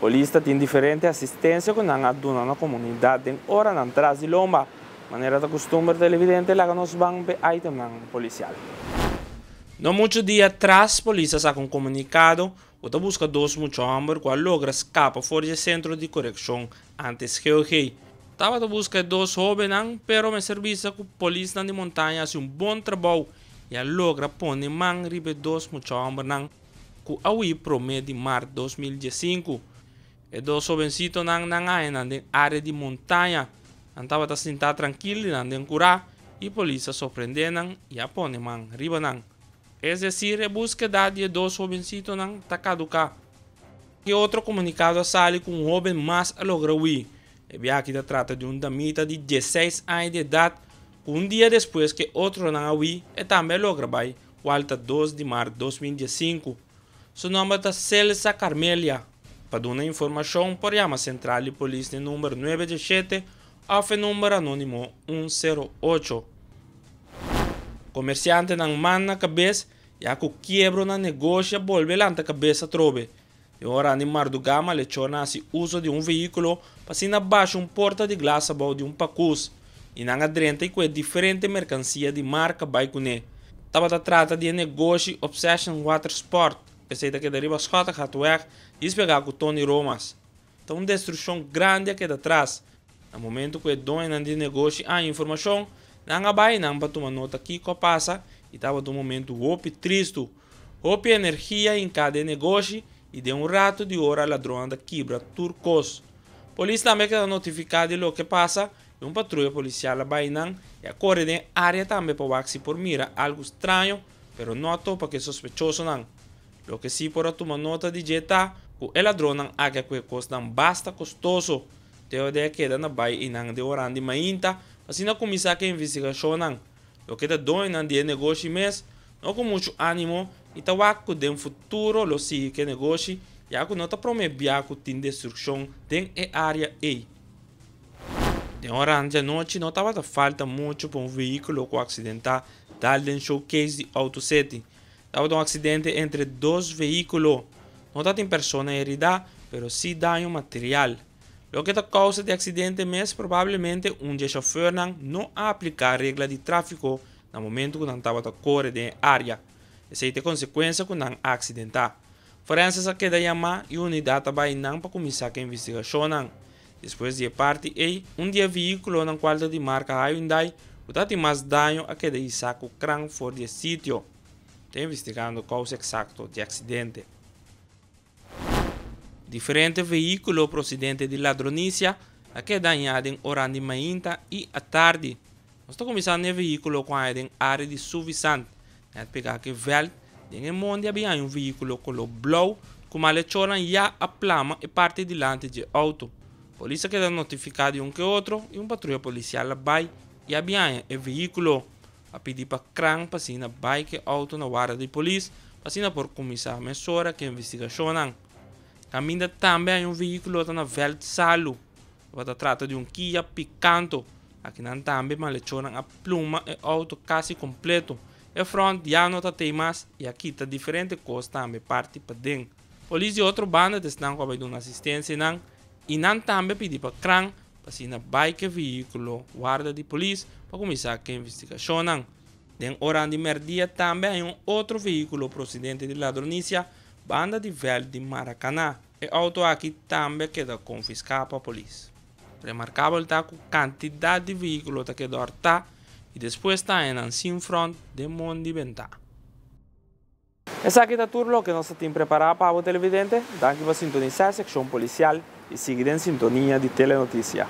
Polis tin diferente asistensia ku nan a duna na komunidat den oranan tras di lomba. Manera ta kustumber televidente, laga nos ban pa e itemnan polisial. No muchu dia atras, polis a saka un komunikado ku ta buska dos mucha hòmber ku a logra skapa for di sentro di korekshon antes GOG. Tabata buska dos hóbennan, pero mester bisa ku polisnan di Montaña a hasi un bon trabou i a logra pone man riba dos mucha hòmbernan ku a hui promé di mart 2015. E dos hobensitonan nan a haña den área di Montaña. Nan tabata sintá trankil den kurá i polis a sorprendé nan i a pone man riba nan. Es desir, e búskeda di dos hobensitonan ta kaduká. E otro komunikado a sali ku un hóben mas a logra hui. E biaha aki ta trata di un damita di 16 aña di edat, ku un dia despues ku otronan a hui, e tambe a logra bai, kual ta 2 di mart 2015. Su nòmber ta Celsa Carmelia. Pa duna informashon, por yama sentral di polis na number 917 òf number anónimo 108. Komersiantenan man na kabes, ya ku kiebro na negoshi a bolbe lanta kabes atrobe. Den ora di mardugá malechornan a hasi uso di un vehíkulo pa asina basha un porta di glas abou di un pakus i nan a drenta i kue diferente merkansia di marka bai kuné. Tabata trata di negoshi Obsession Water Sport, esei ta keda riba Schottegatweg i pegá ku Tony Romas. Ta un destrukshon grandi a keda atras. Na momento ku e doño di negoshi a informashon, nan a bai nan pa tuma nota kiko a pasa i tabata un momento hopi tristu. Hopi energia den kada negoshi i den un ratu di ora ladronnan a kibra tur kos. Polis tambe a keda notifiká di loke a pasa i un patruya polisial a bai nan i a kore den área tambe pa wak si por mira algu straño, pero no a topa ku sospechosonan. Loke si por a tuma nota di dje ta ku e ladronnan a kue kosnan basta kostoso. Te de keda na bai i nan den ora di mainta, asina kuminsá ku investigashonnan. Loke ta doño di negoshi mes, no ku muchu ánimo i ta wak ku den futuro lo sigui ku negoshi, ya ku no ta promé bia ku tin destrukshon den e área ei. Den ora di anochi no tabata falta muchu pa un vehíkulo ku aksidentá dal den showcase di Auto City. Tabata un aksidente entre dos vehíkulo. No tabatin persona heridá, pero sí daño material. Loke ta kousa di aksidente mes probablemente un di e shofùrnan no a apliká regla di tráfiko na momento ku nan tabata kore den área. Esei ta konsekuensia ku nan a aksidentá. Forense a keda yamá i unidat a bai nan pa kuminsá ku investigashonnan. Despues di e parti ei, un di e vehíkulonan kual ta di marka Hyundai, ku tabatin mas daño a keda hisá ku kran for di e sitio. Ta investigando kousa eksakto di aksidente. Diferente vehíkulo prosedente di ladronisia a keda dañá den ora di mainta i atardi. Nos ta kuminsando e vehíkulo ku den área di Suffisant. Net pegá ku vèlt, den mondi tabatin un vehíkulo koló blou ku malechornan ya a plama e parti dilanti di outo. Polis a keda notifiká di un ku otro i un patruya polisial a bai i a haña e vehíkulo. A pidi pa kran pa asina bai ku e outo na warda di polis, pa asina por kuminsá mesora ku investigashonnan. Kaminda tambe tin un vehíkulo na vèlt Salu. Ta trata di un Kia Picanto. Akinan tambe malechornan a pluma e outo kasi kompleto. E front ya no ta mas i aki ta diferente kos tambe parti paden. Polis di otro banda ta ku a duna asistensianan i nan tambe a pidi pa kran pa asina bai ku e vehíkulo warda di polis pa kuminsá ku investigashonnan. Den ora di mèrdia tambe tin un otro vehíkulo prosedente di ladronisia banda di vèlt di Maracana. E outo aki tambe a keda konfiská pa polis. Remarkabel ta ku kantidat di vehíkulo ta keda hòrtá i despues ta sin front den mondi bentá. Esaki ta tur loke nos tin prepará pa bo televidente. Danki pa sintonisá sekshon polisial i sigui den sintonia di Telenotisia.